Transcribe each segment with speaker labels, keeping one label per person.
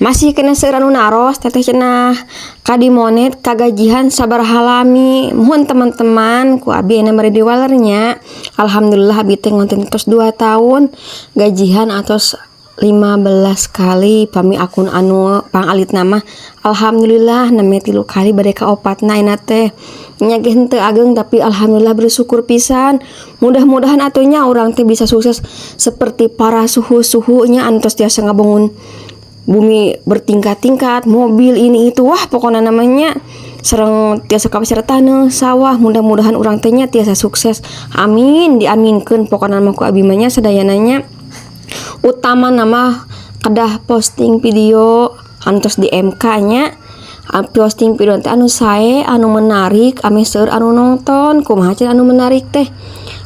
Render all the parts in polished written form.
Speaker 1: Masih keneh seueur anu naros, "Teteh," cenah, "ka dimonet kagajihan sabaraha lami?" Muhun teman-teman, ku abi ayeuna bari diwaler nya. Alhamdulillah, abi teh ngonten tos 2 tahun, gajihan atos 15 kali. Pami akun anu pangalitna mah alhamdulillah nembe 3 kali, bade ka opatna ayeuna teh nya. Ge henteu ageng, tapi alhamdulillah, bersyukur pisan. Mudah-mudahan atuh nya urang teh bisa sukses seperti para suhu-suhunya anu tos tiasa ngabangun bumi bertingkat-tingkat, mobil, ini itu, wah, pokoknya namanya sareng tiasa ka pasar taneuh, sawah. Mudah-mudahan urang teh nya tiasa sukses, amin, diaminkeun pokokna mah ku abi mah nya sadayana nya. Utamana mah kedah posting video anu tos di MK nya. Posting video teh anu sae, anu menarik, ameh seueur anu nonton. Kumaha cenah anu menarik teh?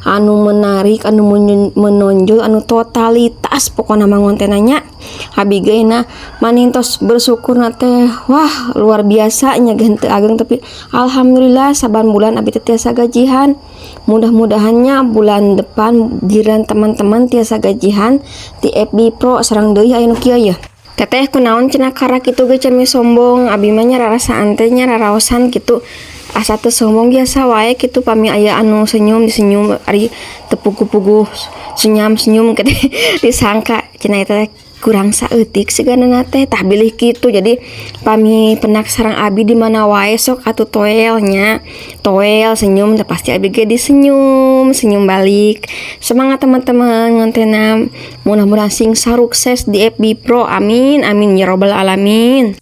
Speaker 1: Anu menarik, anu menonjol, anu totalitas pokokna mah ngontenna nya. Abi ge na maning tos bersyukur teh, wah, luar biasa nya. Ge henteu ageng, tapi alhamdulillah saban bulan abi teh tiasa gajihan. Mudah-mudahannya bulan depan giliran teman-teman tiasa gajihan di FB Pro. Sareng deui aya nu kieu ya, "Teteh, kunaon," cenah, "karak kitu ge can sombong?" Abi mah nya rarasaan teh nya, raraosan kitu, asa teu sombong, biasa wae kitu. Pami aya anu senyum, disenyum, ari teu puguh-puguh senyum-senyum kitu, disangka cenah eta teh kurang saeutik sigana teh. Tah, bilih kitu. Jadi pami pendak sareng abi di mana wae, sok atuh toel nya, toel senyum teh, pasti abi ge disenyum senyum balik. Semangat teman-teman ngontenna, mudah-mudahan sing sarukses di FB Pro. Amin, amin ya robbal alamin.